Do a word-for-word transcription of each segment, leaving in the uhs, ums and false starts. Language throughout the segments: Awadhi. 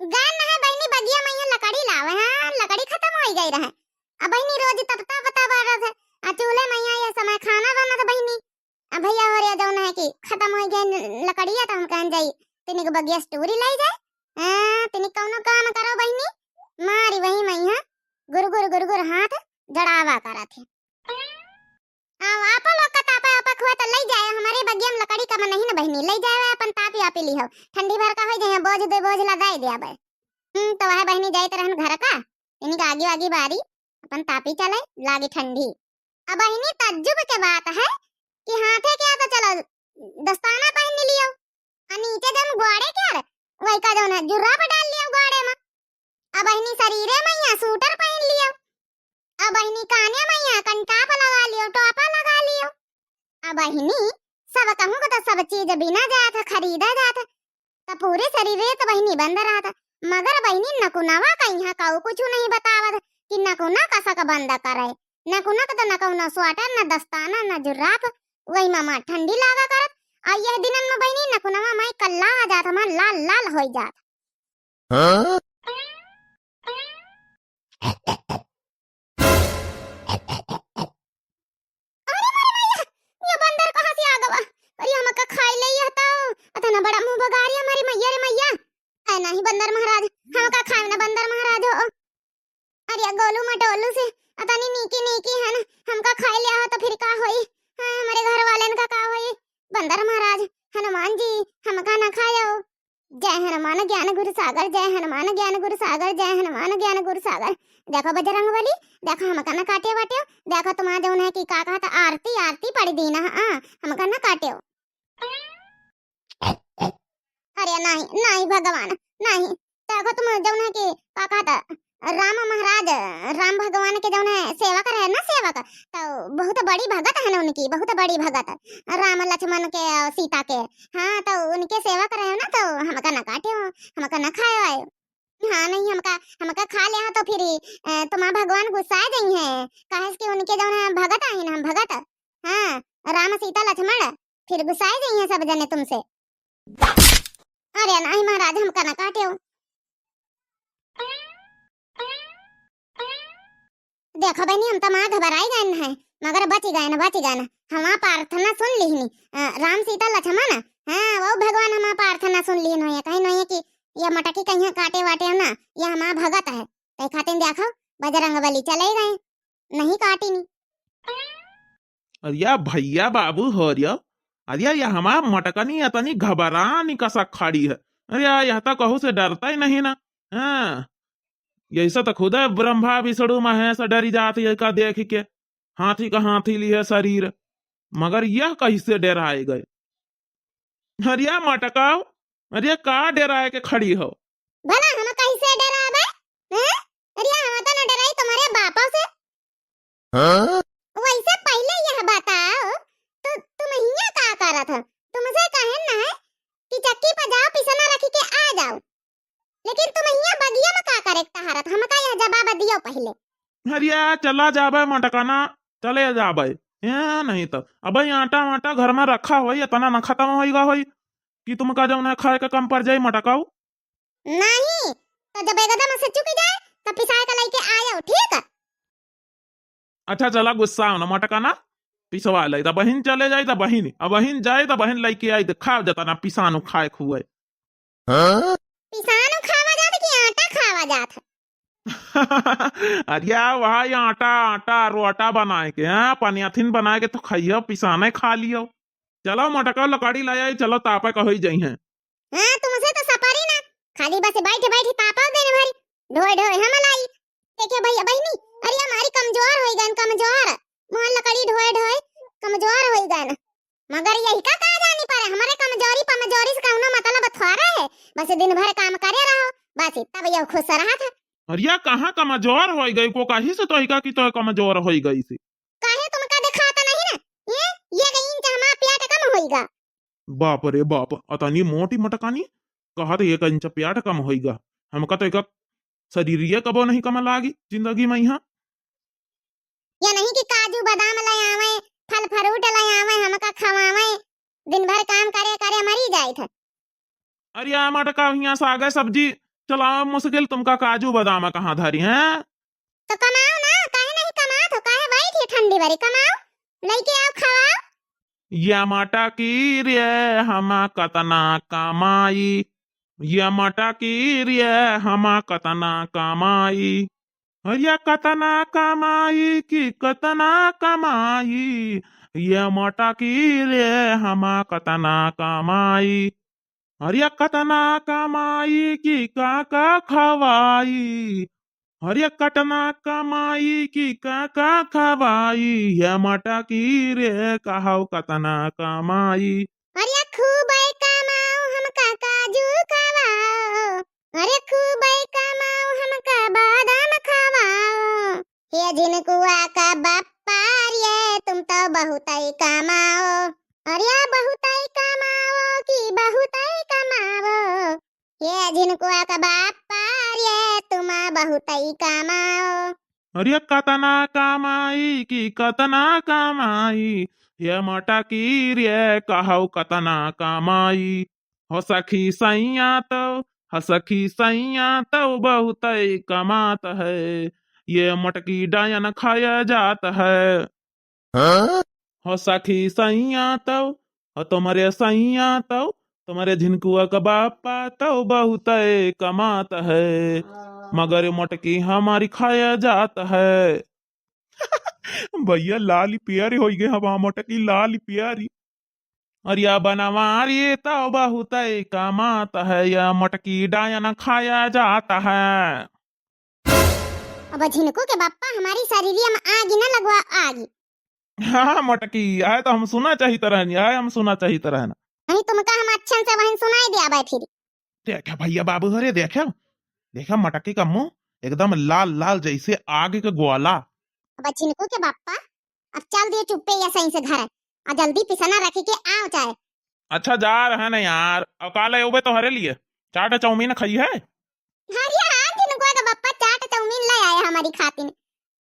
गए न है बहिनी बगिया मइहाँ लकड़ी लावे, हाँ, लकड़ी खतम होइ गइ रहे। अब बहिनी रोज तपता बता बारत है, आ चूल्हे मइहाँ ये समय खाना बनत बहिनी। अब भइया हो रे जौन है कि खतम होइ गए लकड़िया, तो हम कहन जाई, तिनिक बगिया से टूरी लाई जाए। हाँ, तिनिक कौनो काम करो बहिनी, मारी वही मइहाँ गुर गुर गुर गुर हाथ जड़ावा करत है। आ, आपा लोग का तापा आपा खुआ तो लई जाए, हमरे बगिया में लकड़ी कम नहीं न बहिनी, लई जाए अपन तापी आपी लिहो, ठंडी भर का होइ जाए, बोझ दे बोझ लदाई दे आबे। हम्म, तो वह बहिनी जाइत रहन घर का, इन्हीं का आगी वागी बारी, अपन तापी चले, लागी ठंडी। अब बहिनी तज्जुब के बात है कि हाथे के तो चलो दस्ताना पहन लियो, आ नीचे जौन ग्वाड़े के आर, वही का जौन है जुर्राब डाल लियो ग्वाड़े में। अब बहिनी शरीरे मइहाँ सूटर पहन लियो। अब बहिनी काने मइहाँ कंटाप लगा लियो, टोपा लगा लियो। अब बहिनी सब कहूँ को तो सब चीज बिना जात है, खरीदा जात है, तो पूरे शरीरे तो बहिनी बंद रहत है। मगर बहिनी नकुनवा कइहाँ काऊ कुछ नहीं बतावत कि नकुना कसक बंद करे। नकुनक तो न कौनो स्वेटर, न दस्ताना, न जुर्राब, वही मा ठंडी लागा करत। आ यह दिनन में बहिनी नकुनवा माई कल्ला आ जात, हमार लाल लाल होइ जात। हाँ? अरे मोरे मैया, ये बंदर कहाँ से आ गवा? अरे हमका खाई ले यह तो, अतना बड़ा मुंह बगारी हमारी मैया रे मैया। ऐ नहीं बंदर महाराज, हमका खाए ना बंदर महाराज हो। अरे गोलू मटोलू से अतनी नीकी नीकी है ना, हमका खाई लिया हो तो फिर का होई? हाँ, हमारे घर वालेन का का होई? बंदर महाराज, हनुमान जी, हमका ना खायो। जय हनुमान ज्ञान गुरु सागर, जय हनुमान ज्ञान गुरु सागर, जय हनुमान ज्ञान गुरु सागर। देखो बजरंग बली, देखो हमका ना काटे वाटे, देखो तुम्हारा जौन है कि का कहत आरती, आरती पड़ी दीना, हाँ, हमका ना काटे। अरे नहीं, नहीं भगवान, नहीं। देखो तुम जौन है कि का कहत, राम महाराज, राम भगवान के जौन है सेवक रहे ना सेवक, तो बहुत बड़ी भगत है ना उनकी, बहुत बड़ी भगत। राम लक्ष्मण के और सीता के, हाँ, तो उनके सेवक रहे ना, तो हमका ना काटे हो, हमका ना खाए आए। हाँ, नहीं, हमका, हमका खा ले हो तो फिर, अ, तुम्हारा भगवान गुस्सा जइहैं, काहे से कि उनके जौन है भगत आहिन हम भगत। हाँ, राम सीता लक्ष्मण, फिर गुस्साए जइहैं सब जने तुमसे। अरे नहीं महाराज, हमका ना काटेउ। देखो बहिनी, हम तो माँ घबराई गए हैं, मगर बच गए ना, बच गए ना। हमार प्रार्थना सुन लिहनी, अ, राम सीता लक्ष्मण, हाँ, वो भगवान हमार प्रार्थना सुन लिहन होइहैं, कहिन होइहैं कि ये मटकी कहियाँ काटे वाटे ना, ये हमार भगत है। तै खातिर देखो, बजरंग बली चले गए, नहीं काटिनी। अरे या भइया बाबू हो रिया, अरे या, या हमार मटकनी अतनी घबरानी कसा खड़ी है। अरे या, यह तो कहू से डरता ही नहीं ना। हाँ, यैसे तो खुदे ब्रह्मा विष्णु महेश डरी जात है का देख के, हाथी का हाथी लिहे शरीर, मगर यह कैसे डराए गए? अरे या मटकाओ, अरे या का डराए के खड़ी हो? भला हम कैसे डराबे? हैं? अरे या हम तो न डराई तुम्हारे बापों से। हाँ? वैसे पहले यह बताओ, तो तुम हियाँ का करत हो? तुमसे कहेन ना है कि चक्की पर जाओ, पिसना रखी के आ जाओ, लेकिन तुम हियाँ बगिया में का करे के टहरत? हमका यह जवाब दियो पहले। अरे या, चला जाबे मटकाना, चले जाबे। ए, नहीं तो अबे आटा वाटा घर में रखा होई, इतना ना खत्म होइगा होई कि तुमका जौन है खाए के कम पड़ जाई मटकाऊ। नहीं, तो जब एकदम से चुक जाए, तब पिसाए के लेके आयो, ठीक? अच्छा, चला गुस्सा ना मटकाना, पिसवा ले, तब बहिन चले जाई, तब बहिन, अब बहिन जाए, तब बहिन लेके आई, तो खाओ जतना पिसानु खाए खुए। हाँ? पिसानु खावा जात कि आटा खावा जात है? अरे, वही आटा, आटा, रोटा बनाए के, हाँ, पनियाथिन बनाए के तो खइयो, पिसाने खा लियो। चलो, मोटका लकड़ी ले आई, चलो, तापा का होई जइहैं। हाँ, तुमसे तो सपरी ना, खाली बस बैठ बैठ तापा दिन भरी, ढोए ढोए हम लाई। देखियो भइया बहिनी, अरे हमारी कमजोर होई गन, कमजोर, मोहन लकड़ी ढोए ढोए कमजोर होई गन। मगर यही का का जानी पड़े, हमारे कमजोरी पमजोरी से कौनो मतलब थोड़ा है, बस दिन भर काम करे रहो, बस तब यह खुश रहा था। अरे या कहाँ कमजोर होई गई, को कही से तो का कि तो कमजोर होई गई से? काहे तुमका दिखाता नहीं ना? ये, ये गई इंच हमारा प्याट कम होईगा। बाप रे बाप, अतनी मोटी मटकानी, कहत एक इंच प्याट कम होईगा। हमका तो एक शरीरिये कबो नहीं कम लागी जिंदगी में यहाँ। या नहीं कि काजू बादाम ले आवे, फल फ्रूट ले आवे, हमका खवावे, दिन भर काम करे करे मरी जाइत है। अरे या मटका, हियाँ सागे सब्जी चलावा मुश्किल, तुमका काजू बादाम कहाँ धरी हैं? तो कमाओ ना, काहे नहीं कमात हो, काहे बैठी ठंडी बरी, कमाओ, लइके आओ, खवाओ। या मटकी रे हमा कतना कमाई, या मटकी रे हमा कतना कमाई, या कतना कमाई कि कतना कमाई, या मटकी रे हमा कतना कमाई। अरे कतना कमाई कि का का खवाई, अरे कतना कमाई कि का का खवाई, या मटकी रे कहौ कतना कमाई। अरे खूबे कमाओ हमका काजू खवाओ, अरे खूबे कमाओ हमका बादाम खवाओ। हे झिनकुआ का बापा रे, तुम तो बहुतै कमाओ, अरे बहुतै कमाओ कि बहुतै कमाओ। हे झिनकुआ का बापा रे, तुम बहुतै कमाओ। अरे कतना कमाई कि कतना कमाई, हे मटकी रे कहौ कतना कमाई। हो सखी सैया तो, हो सखी सैया तो बहुतै कमात है, ये मटकी डायन खाया जात है। हाँ? हो सखी सैया तो, हो तुम्हरे सैया तो, तुम्हरे झिनकुआ का बापा तो बहुतै कमात है, मगर मटकी हमारी खाया जात है। भैया लाल प्यारी होइ गए, हमार मटकी लाल प्यारी। अरे या बनवारी तो बहुतै कमात है, या मटकी डायन खाया जात है। अब झिनकू के बप्पा हमारी शरीरिया में आगी न लगवा, आगी। हाँ मटकी, आए तो हम सुना चाहित रहनी, आए हम सुना चाहित रहना। नहीं तुमका हम अच्छन से वहीं सुनाई दिया बे फिर। देखा भैया बाबू हो रे, देखा, देखा मटकी का मुँह एकदम लाल लाल जैसे आग के गोला। अब झिनकू के बप्पा, अब चल दियो चुप्पे या सही से घर, और जल्दी पिसना रखी के आओ चाहे। अच्छा जा रहे न यार, और का ले उबे तोहरे लिए चाट चाउमीन खाई है। अरे हाँ, झिनकू के बप्पा चाट चाउमीन ले आए हमारी खातिन,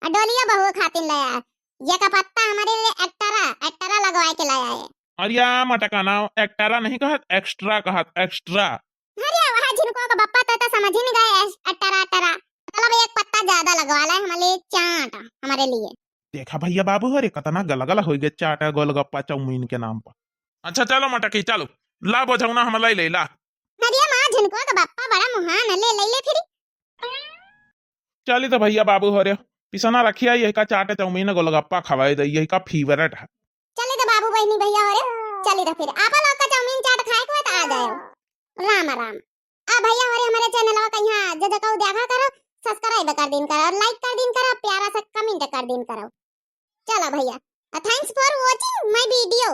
और डोलिया बहू खातिन ले आए। ये का पत्ता हमारे लिए एक्टरा, एक्टरा लगवाए के ले आए। अरे या मटका ना, एक्टरा नहीं कहत, एक्स्ट्रा कहत, एक्स्ट्रा। अरे वहाँ झिनकू के बप्पा तो, तो समझ ही नहीं गए, एक्टरा, एक्टरा। मतलब एक पत्ता ज्यादा लगवा लाए हमारे लिए चाट, हमारे लिए। देखा भैया बाबू हो रे, कतना गलगल होइ गए चाट, गोलगप्पा, चाउमीन के नाम पर। अच्छा चलो मटकी, चलो, ला बोझौना हम ले ले, ला। अरे माँ, झिनकू के बप्पा बड़ा मुहान है, ले, ले, ले फिर। चली तो भैया बाबू हो रे, पिसना रखिया, यही का चाट चाउमीन गोलगप्पा खवाए दे, यही का फेवरेट है। चली तो बाबू बहनी भैया हो रे, चली तो फिर। आपा लोग का चाउमीन चाट खाए के हो तो आ जाओ। राम राम। आ भैया हो रे, हमारे चैनलवा का यहाँ जो जगह देखा करो, सब्सक्राइब कर दीन करो, और लाइक कर दीन करो, प्यारा सा कमेंट कर दीन करो। चलो भैया, thanks for watching my video।